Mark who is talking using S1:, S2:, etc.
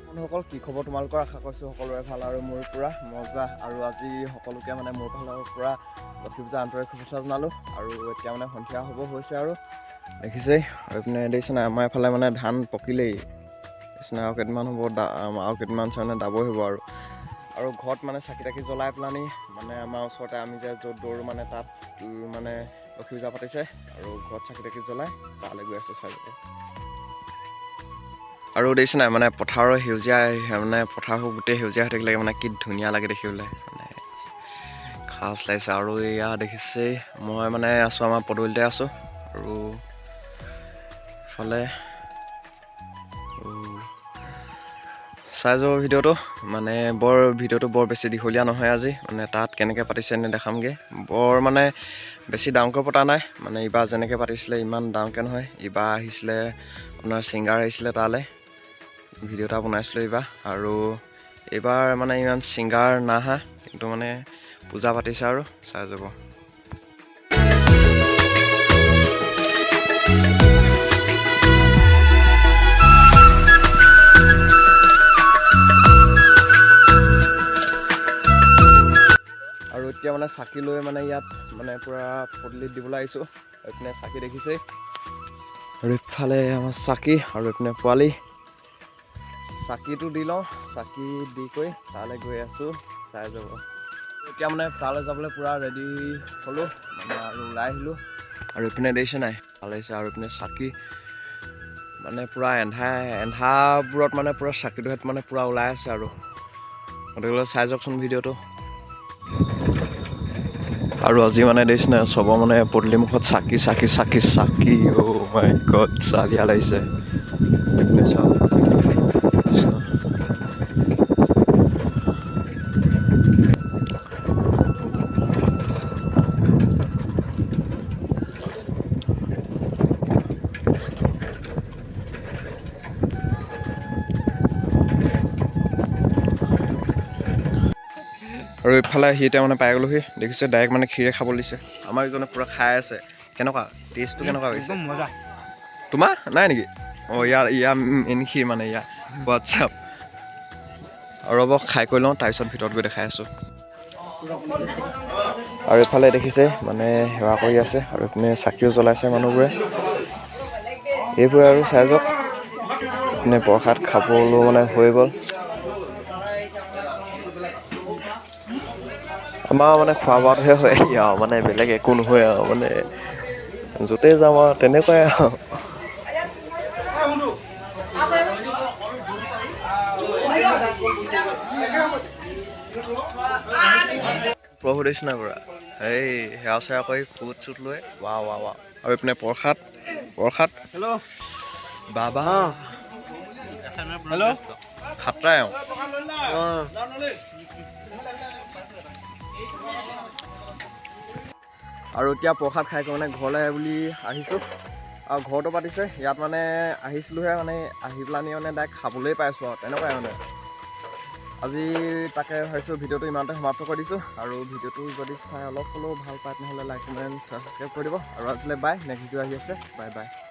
S1: বন্ধুসকল, কি খবৰ তোমালোকৰ? আশা কৰিছোঁ সকলোৰে ভাল আৰু মোৰ পূৰা মজা। আৰু আজি সকলোকে মানে মোৰ ফালৰ পৰা লক্ষী পূজা আন্তৰিক শুভেচ্ছা জনালোঁ। আৰু এতিয়া মানে সন্ধিয়া হ'ব হৈছে আৰু দেখিছেই। আৰু এইপিনে দেখিছে নাই, আমাৰ এইফালে মানে ধান পকিলেই, দেখিছে আৰু কেইদিনমান হ'ব, আৰু কেইদিনমান চাই মানে দাবই হ'ব। আৰু আৰু ঘৰত মানে চাকি তাকি জ্বলাই পেলানি মানে আমাৰ ওচৰতে আমি যে য'ত দৌৰোঁ মানে তাত মানে লক্ষী পূজা পাতিছে। আৰু ঘৰত চাকি তাকি জ্বলাই তালৈ গৈ আছোঁ চাই। আৰু দেখিছে নাই মানে পথাৰৰ সেউজীয়া, মানে পথাৰবোৰ গোটেই সেউজীয়া হৈ থাকিলে মানে কি ধুনীয়া লাগে দেখিবলৈ, মানে খাচ লাগিছে। আৰু এয়া দেখিছেই, মই মানে আছোঁ আমাৰ পদূলিতে আছোঁ। আৰু ইফালে চাই যাব ভিডিঅ'টো, মানে বৰ ভিডিঅ'টো বৰ বেছি দীঘলীয়া নহয় আজি। মানে তাত কেনেকৈ পাতিছে এনে দেখামগৈ। বৰ মানে বেছি ডাঙৰকৈ পতা নাই, মানে ইবাৰ যেনেকৈ পাতিছিলে ইমান ডাঙৰকৈ নহয়। ইবাৰ আহিছিলে আপোনাৰ ছিংগাৰ আহিছিলে, তালৈ ভিডিঅ' এটা বনাইছিলোঁ এইবাৰ। আৰু এইবাৰ মানে ইমান ছিংগাৰ নাহা, কিন্তু মানে পূজা পাতিছে আৰু চাই যাব। আৰু এতিয়া মানে চাকি লৈ মানে ইয়াত মানে পূৰা পদূলিত দিবলৈ আহিছোঁ। এইপিনে চাকি দেখিছেই, আৰু ইফালে আমাৰ চাকি, আৰু এইপিনে পোৱালি। চাকিটো দি লওঁ, চাকি দি কৰি তালৈ গৈ আছোঁ, চাই যাব। এতিয়া মানে তালৈ যাবলৈ পূৰা ৰেডি হ'লোঁ মানে, আৰু ওলাই আহিলোঁ। আৰু এইপিনে দেখিছে নাই, ভাল লাগিছে। আৰু এইপিনে চাকি মানে পূৰা এন্ধাৰবোৰত মানে পূৰা চাকিটোহেঁত মানে পূৰা ওলাই আছে। আৰু গতিকে চাই যাওকচোন ভিডিঅ'টো। আৰু আজি মানে দেখিছে নাই, চবৰ মানে পদূলি মুখত চাকি চাকি চাকি চাকি। অ' মাই গড, চালিয়া লাগিছে। এইপিনে চাওক, আৰু ইফালে সি এতিয়া মানে পাই গ'লোহি, দেখিছে ডাইৰেক্ট মানে ক্ষীৰে খাবলৈ দিছে। আমাৰ ইজনে পূৰা খাই আছে। কেনেকুৱা টেষ্টটো, কেনেকুৱা হৈছে? তোমাৰ নাই নেকি? অঁ, ইয়াৰ ইয়াৰ মেইন ক্ষীৰ মানে ইয়াৰ হোৱাটছআপ। আৰু ৰ'ব, খাই কৰি লওঁ, তাৰপিছত ভিতৰত গৈ দেখাই আছোঁ। আৰু ইফালে দেখিছে মানে সেৱা কৰি আছে, আৰু ইপিনে চাকিও জ্বলাইছে মানুহবোৰে। এইবোৰে আৰু চাই যাওক। ইপিনে প্ৰসাদ খাবলৈ মানে হৈ গ'ল আমাৰ, মানে খোৱা বোৱাটোহে হয় আৰু, মানে বেলেগ একো নহয় আৰু, মানে য'তেই যাওঁ আৰু তেনেকুৱাই আৰু। প্ৰভু দেখিছে নাই পূৰা এই সেৱা চেৱা কৰি ফুট চুট লৈ ৱা ৱা ৱা। আৰু এইপিনে প্ৰসাদ, প্ৰসাদ
S2: হেল্ল'
S1: বাবা
S2: হেল্ল'
S1: খাত্ৰাই। অঁ, আৰু এতিয়া প্ৰসাদ খাই মানে ঘৰলৈ বুলি আহিছোঁ। আৰু ঘৰতো পাতিছে ইয়াত, মানে আহিছিলোঁহে, মানে আহি পেলানি মানে ডাইৰেক্ট খাবলৈ পাইছোঁ আৰু তেনেকুৱাই মানে। আজি তাকে ভাবিছোঁ ভিডিঅ'টো ইমানতে সমাপ্ত কৰি দিছোঁ। আৰু ভিডিঅ'টো যদি চাই অলপ হ'লেও ভাল পায় তেনেহ'লে লাইক, কমেণ্ট, ছাবস্ক্ৰাইব কৰি দিব। আৰু আজিলৈ বাই, নেক্সট ভিডিঅ' আহি আছে। Bye bye.